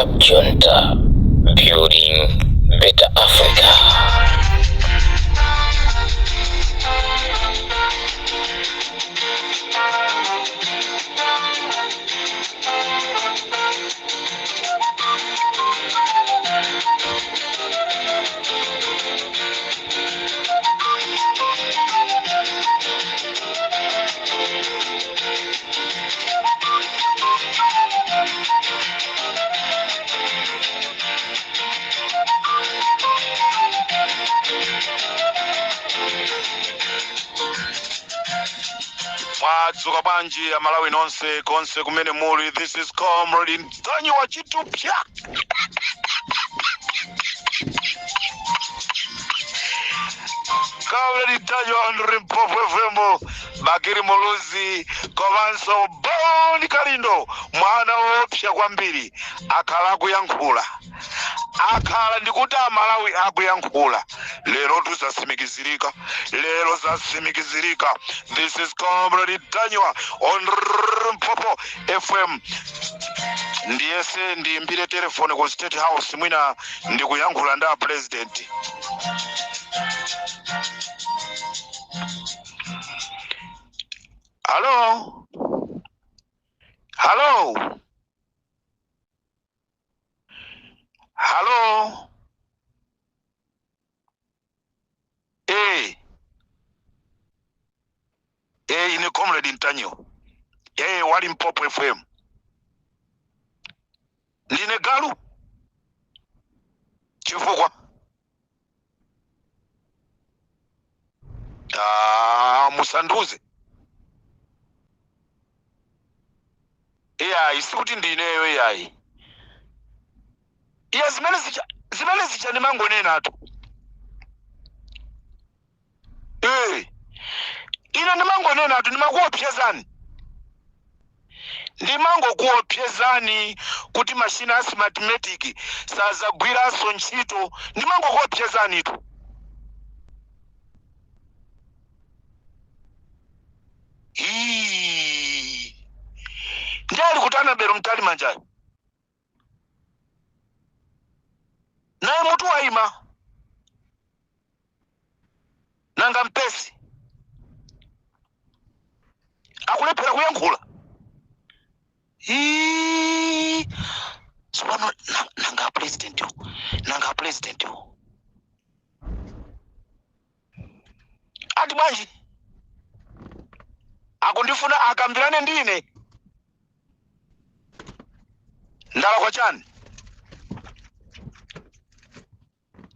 Cab Junta, building better Africa. Mwadzuka bwanji Amalawi nonse konse kumene muli? This is Comrade Ntanyiwa Chitupya. Comrade Ntanyiwa on Limpopo FM, Bakili Muluzi komanso Bon Kalindo, mwana woopsa kwambiri, akhala akuyankhula, akhala ndikuti Amalawi akuyankhula. Lero tuzatsimikizirika, lero zatsimikizirika. This is Comrade Ntanyiwa on Limpopo FM. Ndiyese ndiyimbire telefoni ku State House, mwina ndikuyankhula ndi a president. Halo, halo, halo. Ine Comrade Ntanyiwa wa Limpopo FM. Ndine galu chifukwa musanduze. Iyayi, sikuti ndineyo, iyayi. Iya, zimene zija ndimangonenatu. Ine ndimangonenatu, ndimakuopsezani, ndimangokuopsezani kuti mashina a Smartmatic sazagwiranso ntchito. Ndimangokuopsezanitu. Ii. Ndi ali kuti Annabel Mtalimanja naye mutu waima. Nanga Mpesi akulephera kuyankhula. Ii. Tsopano nanga president yo, nanga president yo ati bwanji? Akundifuna akambirane ndine, ndalakwa chani?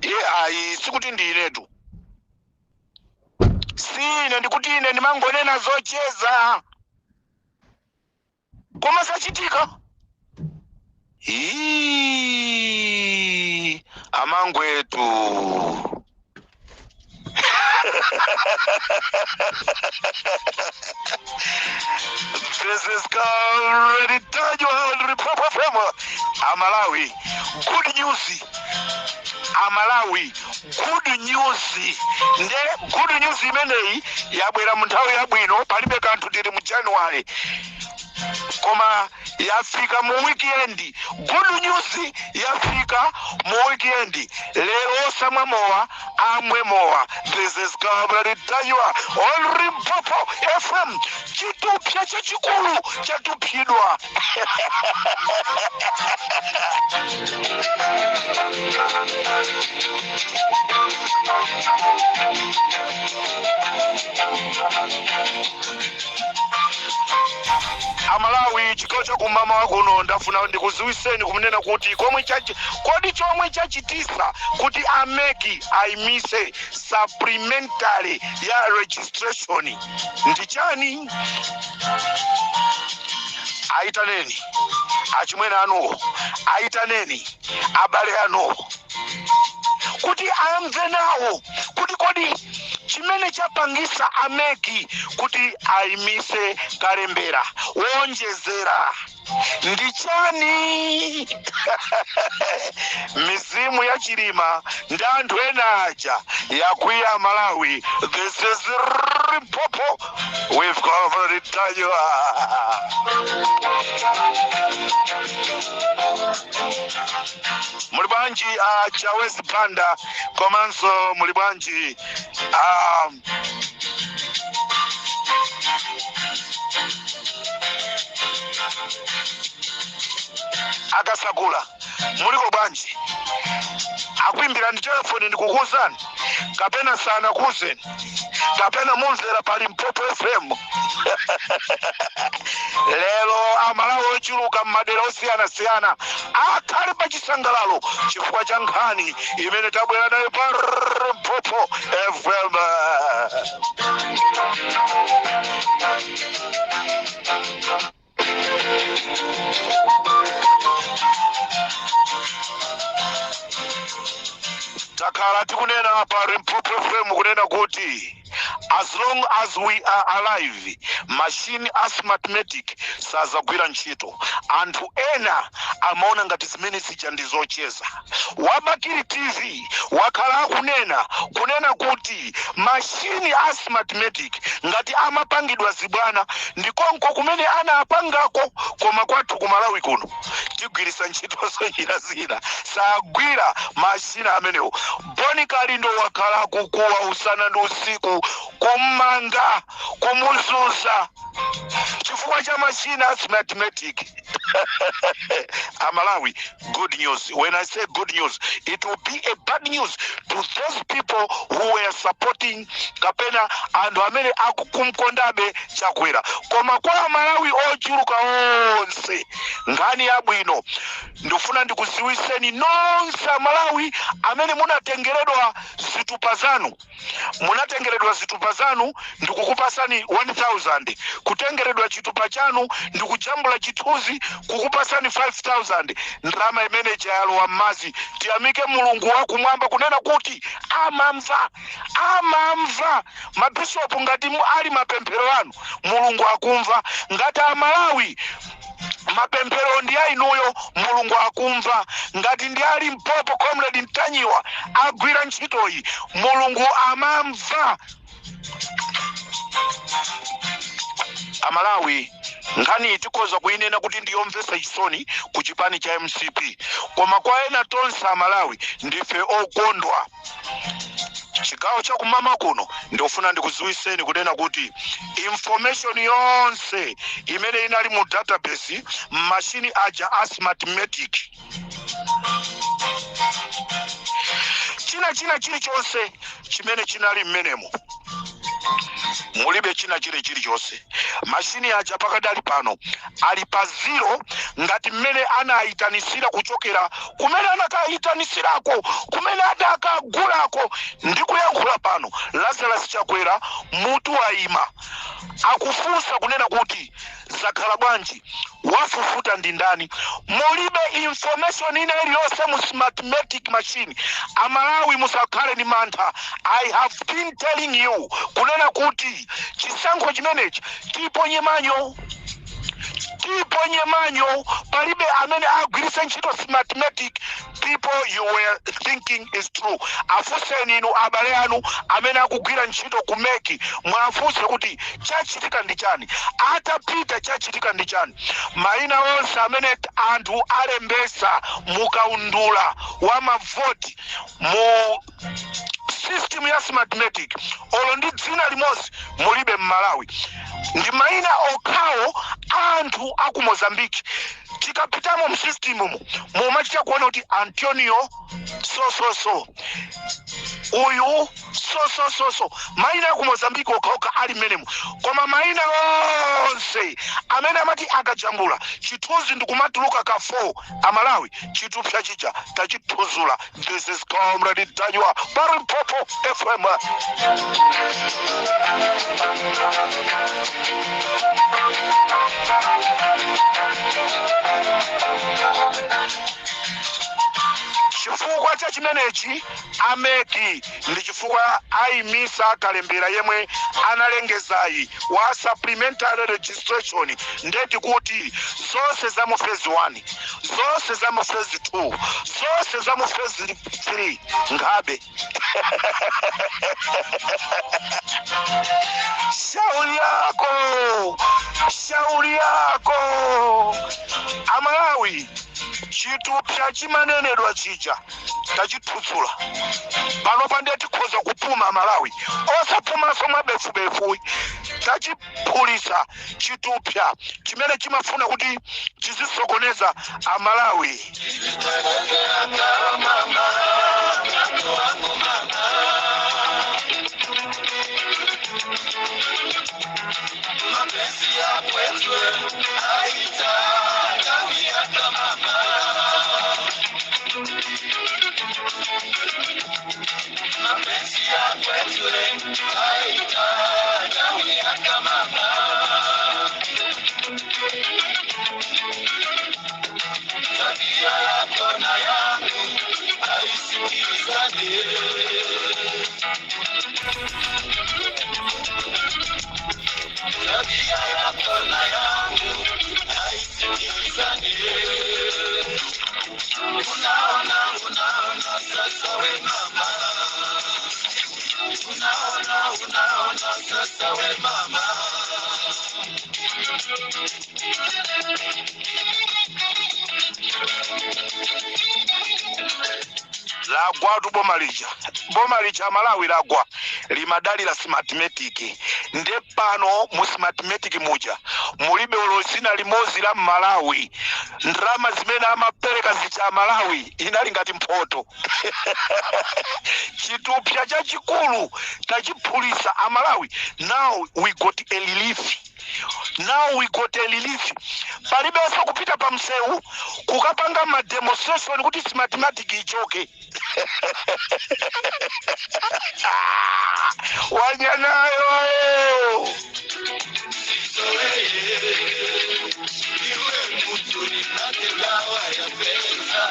Iye ayi, sikuti ndinetu, sine ndikuti ine ndimangonena zocheza, koma zachitika. Ii, amangwetu. This is Comrade Ntanyiwa Limpopo FM. Amalawi, good news. Amalawi, good news. Nde good news imeneyi yabwera mu nthawi yabwino, palibe kanthu tili mu January, koma yafika mu weekend. Good news yafika mu weekend. Lero osamwa mowa amwe mowa. This is Comrade Ntanyiwa on Limpopo FM. Chitupya chachikulu chatupyidwa. Amalawi, chigawo chakumamawa kuno ndafuna ndikuziwiseni kumunena kuti komwe chachi kodi chomwe chachitisa kuti a MEC ayimise supplementary ya registration ndi chani? Ayitaneni achimwene anuwo, ayitaneni abale anuwo kuti amve nawo kuti kodi chimene chapangisa a MEC kuti ayimise kalembera wonjezera ndi chani? Mizimu ya Chilima ndi anthu ena aja yakwiya. Malawi, this is Limpopo with Comrade Ntanyiwa. bwanji Chawezi Banda, komanso muli bwanji Akasakula, muliko bwanji? Akuimbirani telefoni ndikukuuzani kapena sanakuuzeni kapena mumvera pa Limpopo FM? Lero Amalawi ochuluka m'madera osiyanasiyana akhale pa chisangalalo chifukwa cha nkhani imene tabwera nayo pa Limpopo FM. Takhala tikunena pa Limpopo FM kunena kuti as long as we are alive, machine a Smartmatic sazagwira ntchito. Anthu ena amaona ngati zimene zija ndi zocheza. Wa Bakili TV wakhala akunena kunena kuti machine a Smartmatic ngati amapangidwa zibwana ndikonko kumene anapangako, koma kwathu ku Malawi kuno tigwiritsa ntchitonso njira zina, sagwira mashina amenewo. Boni Kalindo wakhala akukuwa usana ndi usiku, kummanga, kumuzunza chifukwa cha mashina a Smartmatic. Amalawi, good news. When I say good news, it will be a bad news to those people who were supporting kapena anthu amene akukumkondabe Chakwera, koma kwa Amalawi ochuluka onse, nkhani yabwino. Ndifuna ndikuziwiseni nonse Amalawi amene munatengeredwa zitupa zanu, munatengeredwa zitupa zanu ndikukupasani 1000, kutengeredwa chitupa chanu ndikujambula chithunzi kukupasani 5000, ndalama imene yalowa m'madzi. Tiyamike Mulungu wakumwamba kunena kuti amamva, amamva. Mabishopu, ngati ali mapemphero anu, Mulungu akumva. Ngati Amalawi mapemphero ndi ainuyo, Mulungu akumva. Ngati ndi a Limpopo, Comrade Mtanyiwa agwira ntchitoyi, Mulungu amamva. Amalawi, nkhani tikhoza kuyinena kuti ndiyomvetsa chisoni ku chipani cha MCP, koma kwa ena tonse Amalawi ndife okondwa. Chigawo chakumama kuno, ndikufuna ndikudziwitseni kunena kuti information yonse imene inali mu database m'mashini aja a Smartmatic, china china chilichonse chimene chinali mmenemo, mulibe china chile chilichonse. Mashini aja pakadali pano ali pa zero, ngati mmene anayitanisira kuchokera kumene anakayitanisirako, kumene adakagulako. Ndikuyankhula pano, Lazarus Chakwera mutu wayima, akufunsa kunena kuti zakhala bwanji, wafufuta ndi ndani? Mulibe information ina iliyonse mu Smartmatic machine. Amalawi, musakhale ndi mantha. I have been telling you kunena kuti chisankho chimenechi tiponye manyo, tiponye manyo. Palibe amene agwiritse ntchito Smartmatic. People, you were thinking is true. Afunseni inu abale anu amene akugwira ntchito ku MEC, mwafunse kuti chachitika ndi chani. Atapita, chachitika ndi chani? Mayina onse amene anthu alembesa mukaundula wa mavoti mu system ya Smartmatic, olo ndi dzina limodzi mulibe Mmalawi. Ndi mayina okhawo anthu aku Mozambique. Tikapitamo m'system mu, mumachita kuona kuti Antonio so so so, uyu so so so so, mayina aku Mozambique okhaokha ali mmenemo. Koma mayina onse amene amati akajambula chithunzi ndikumatuluka ka 4, Amalawi, chitupsa chija tachithuzula. This is Comrade Mtanyiwa pa Limpopo FM. Chifukwa cha chimenechi, a MEC ndi chifukwa ayimisa kalembera yemwe analengezayi wa supplementary registration. Ndeti kuti zonse za mu phase 1, zonse za mu phase 2, zonse za mu phase 3, nkhabe. Shauri yako, shauri yako, Amalawi. Chitupsa chimanenedwa chija tachithutsula. Panopa ndiye tikhoza kupuma, Malawi, osapumanso mwabefubefu. Tachiphulisa chitupsa chimene chimafuna kuti chizisokoneza Amalawi. Lagwatu boma lija, boma lija, Malawi, lagwa. Limadalira Smartmatic, nde pano mu Smartmatic muja mulibe olo zina limodzi la Mmalawi. Ndalama zimene amapereka zija, Malawi, inali ngati mphoto. Chitupsa chachikulu tachiphulisa, Amalawi. Now we got a relief, now we got a relief. Palibenso kupita pa msewu kukapanga ma demonstration kuti Smartmatic ichoke. Wanyanayo. Iwe mtu nipate dawa ya pesa,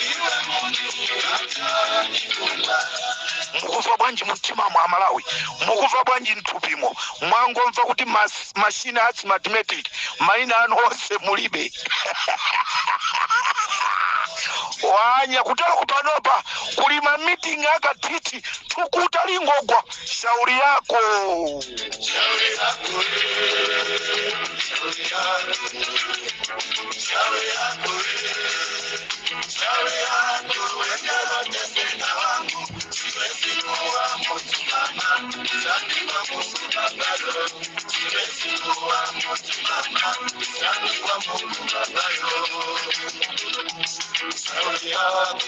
iwe mtu acha nikumba. Mukumva bwanji mumtimamo, Amalawi? Mukumva bwanji mthupimo mwangomva kuti mashina a Smartmatic mayina anu onse mulibe? Wanya kutero kupanopa kuli ma meeting akathithi, thukuta lingogwa. Shauri yako. Shauri yako, shauri yako, shauri yako, shauri yako, wengine tena wangu, siwezi kuwa mtu mama, sani kwa Mungu babayo, siwezi kuwa mtu mama, sani kwa Mungu babayo, shauri yako.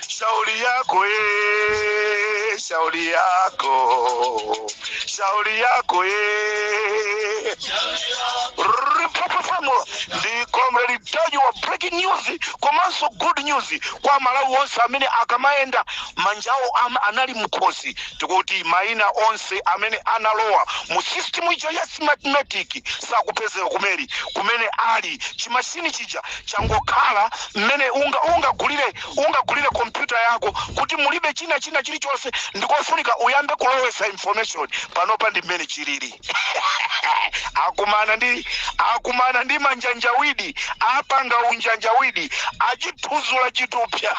Shauri yako e, shauri yako, shauri yako e. Ripopofamo ndi Comrade Ntanyiwa, breaking news komanso good news kwa Malawi onse amene akamayenda manjawo anali mkhosi. Tikuti mayina onse amene analowa mu system ija ya Smartmatic sakupezeka kumene kumene ali. Chimashini chija changokhala mmene ungagulire kompyuta yako kuti mulibe china china chilichonse, ndikofunika uyambe kulowesa information. Panopa ndi mmene chilili. Akumana ndi manjanjawidi, apanga unjanjawidi, achithuzula chitupsa.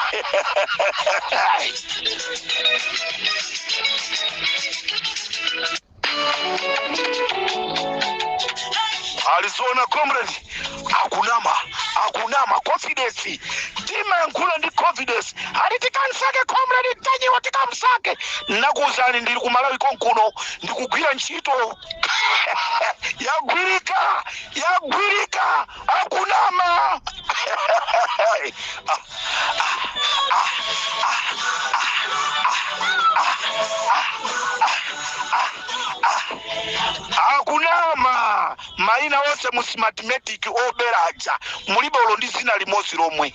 Arizona comrade akunama, akunama. Confidence, timayankhula ndi confidence. Ali tikamsake Comrade Ntanyiwa, tikamsake. Nakuwuzani, ndili kumalawi konkuno, ndikugwira ntchito. Yagwirika, yagwirika, akunama. Ah, ah, ah, ah, ah, ah, ah. Akunama. Mayina onse mu Smartmatic oberaja mulibe olo ndi zina limodzi lomwe.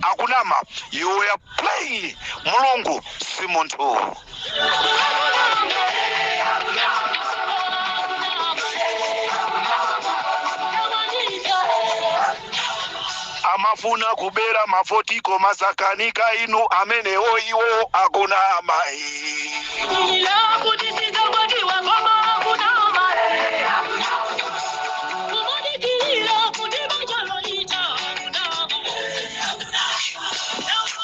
Akunama. You were playing. Mulungu si munthu. Amafuna kubera mavoti koma zakanika. Inu amenewo, iwo akunama. Kuti tikakwatiwa koma kunama, kumadikirira kuti banja loita kunama.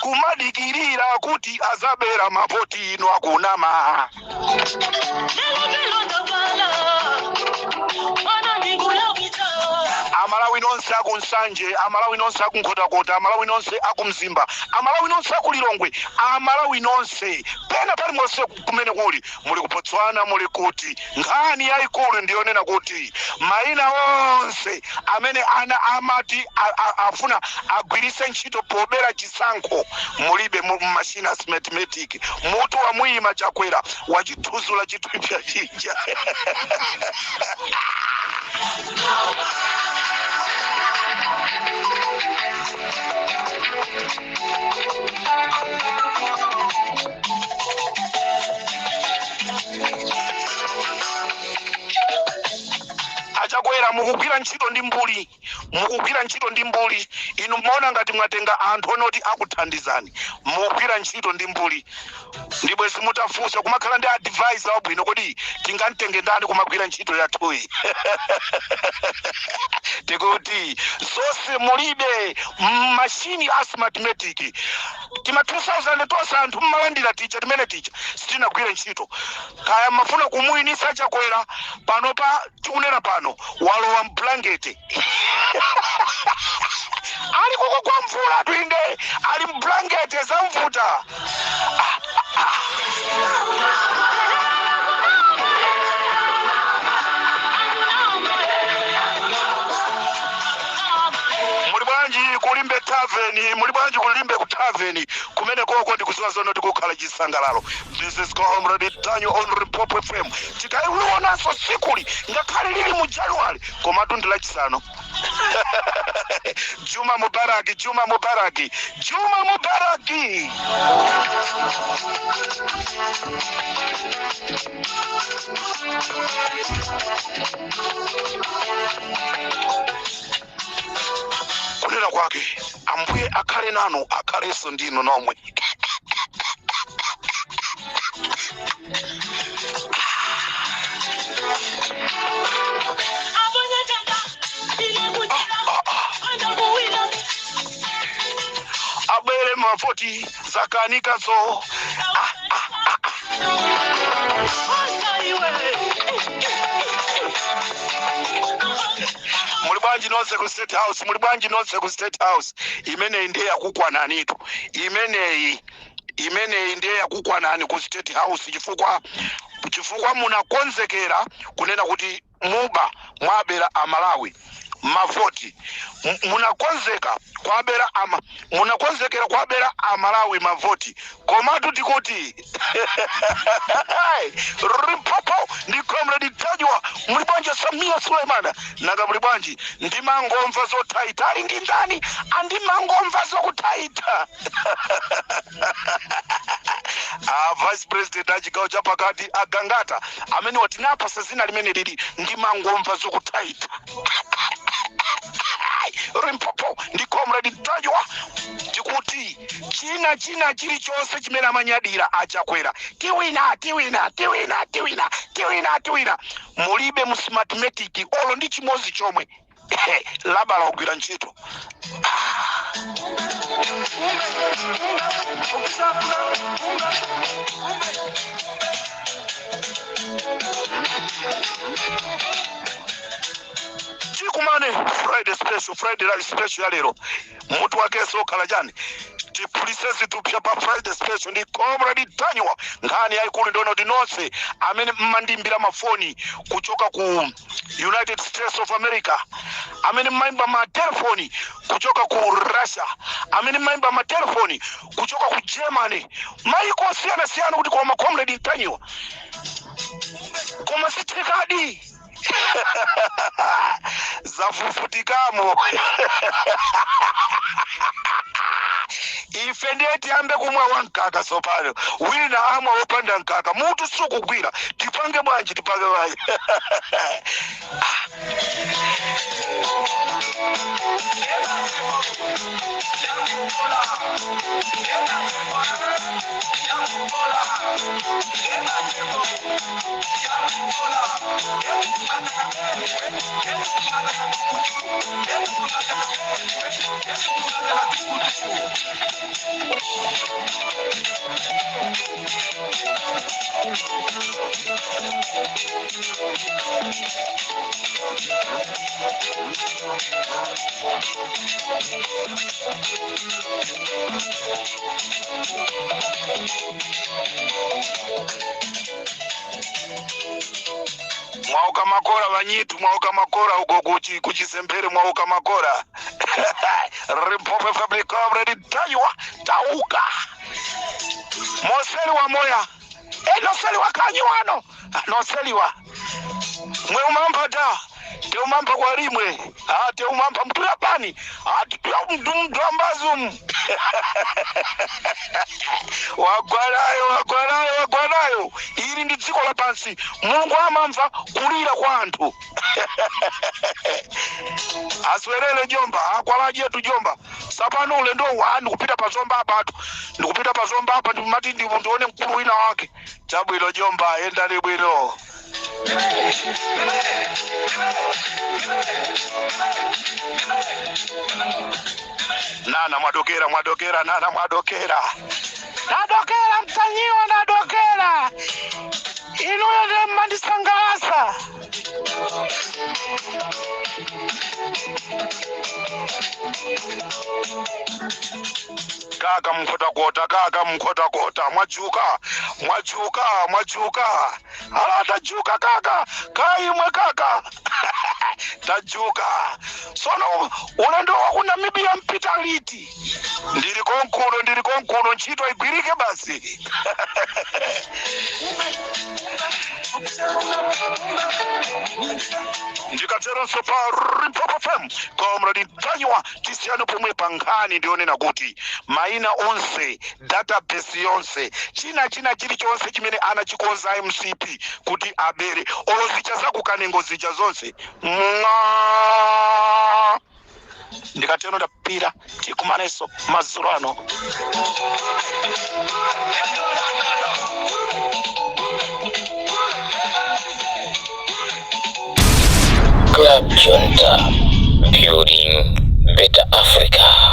Kumadikirira kuti azabera mavoti, inu akunama. Lelo lelo ndabala mwana ndikulawita. Amalawi nonse aku Nsanje, Amalawi nonse aku Nkhotakota, Amalawi nonse aku Mzimba, Amalawi nonse aku Lilongwe, Amalawi nonse pena paliponse kumene kuli, muli ku Botswana, muli kuti, nkhani yayikulu ndiyonena kuti mayina onse amene ana amati afuna agwiritse ntchito pobera chisankho mulibe mu machine a Smartmatic. Mutu wamuyima Chakwera wachithuzula chithupsa chija. Achakwera, mukugwira ntchito ndi mbuli, mukugwira ntchito ndi mbuli. Inu mmaona ngati mwatenga anthu onoti akuthandizani, mukugwira ntchito ndi mbuli. Ndibwezi mutafunsa kumakhala ndi advisor wabwino, kodi tingamtenge ndani kumagwira ntchito yathuyi? Tikuti zonse mulibe mashini a Smartmatic. Tima 2000 tonse anthu mmalandira tija timene tija sitinagwire ntchito. Kaya mafuna kumuyinisa Chakwera, panopa tikunena pano walowa mblanketi, ali koko kwa mvula twinde, ali mblanketi zamvuta. Muli bwanji kulimbe taveni? Muli bwanji kulimbe ku taveni kumene koko? Ndikuziwa zono tikukhala chisangalalo. This is Comrade Ntanyiwa on Limpopo FM. Tikaionanso tsikuli ngakhale lili mu January, komatu ndi Lachisanu. Juma Mubaraki, Juma Mubaraki, Juma Mubaraki. Kunena kwake, Ambuye akhale nanu, akhalenso ndinu nomwe. Abwere mavoti zakanikazo. Muli bwanji nonse ku State House? Muli bwanji nonse ku State House? Imeneyi ndiye yakukwananitu imeneyi, imeneyi ndiye yakukwanani ku State House, chifukwa munakonzekera kunena kuti muba, mwabera Amalawi mavoti. Munakonzeka kwabera ama munakonzekera kwabera Amalawi mavoti. Komatu tikuti Limpopo ndi Comrade Ntanyiwa. Muli bwanji Samia Suleimana? Nanga muli bwanji? Ndimangomva zothaitha ali ndi ndani? Andimangomva zokuthaitha. A vice president a chigawo chapakati agangata amene watinapasa zina limene lili ndimangomva zokuthaitha. Limpopo ndi Comrade Ntanyiwa. Tikuti china chilichonse chimene amanyadira Achakwera, tiwina, tiwina, tiwina, tiwina, tiwina, tiwina, mulibe mu Smartmatic olo ndi chimodzi chomwe. Labala kugwira ntchito. Tikumane Friday special, Friday live special ya lero. Mutu wakenso okhala chani? Tiphulise zithupsa pa Friday special ndi Comrade Ntanyiwa. Nkhani yayikulu ndiona kuti nonse amene mmandiimbira mafoni kuchoka ku United States of America, amene mmayimba matelefoni kuchoka ku Russia, amene mmayimba matelefoni kuchoka ku Germany, mayiko osiyanasiyana, kuti koma Comrade Ntanyiwa, koma sithekadi, zafufutikamo. Ife ndiye tiyambe kumwa wamkaka tsopano, wina amwa wopanda mkaka, mutu sukugwira. Tipange bwanji? Tipange bwanji? Mwauka makora vanyitu, mwauka makora uko kuchisempere, mwauka makora. Limpopo FM, comrade Ntanyiwa, tauka moseliwa moya e noseliwa kanyiwano noseliwa mwe umampa ta teumampa kwa limwe ah teumampa mtuya pani ah tuya mtu mtu ambazum wagwalayo wagwalayo wagwalayo. Ili ndi dziko lapansi, Mulungu amamva kulira kwa anthu. Aswerere jomba akwalajetu jomba sapano ulendo wa ndikupita pazomba apa atu ndikupita pazomba apa ndimati ndione mkulu wina wake chabwino jomba endani bwino. Nana mwadokera mwadokera nana mwadokera nadokera mtsanyiwa nadokera inuyo ndiye mmandisangalasa. Kaka mkhotakota kaka mkhotakota mwajuka mwajuka mwajuka ala tajuka kaka kaimwe kaka tajuka sono ulendo wa ku Namibia mpita liti? Ndili konkuno ndili konkuno ntchito igwirike basi. Ndikateronso pa Limpopo FM, comrade Ntanyiwa, tisiyane pomwe pa nkhani ndionena kuti maina onse database yonse china china chilichonse chimene anachikonza MCP kuti abere olo zija zakukanengo zija zonse mwa ndikatero ndapira tikumanenso madzulo ano. Club Junta, building better Africa.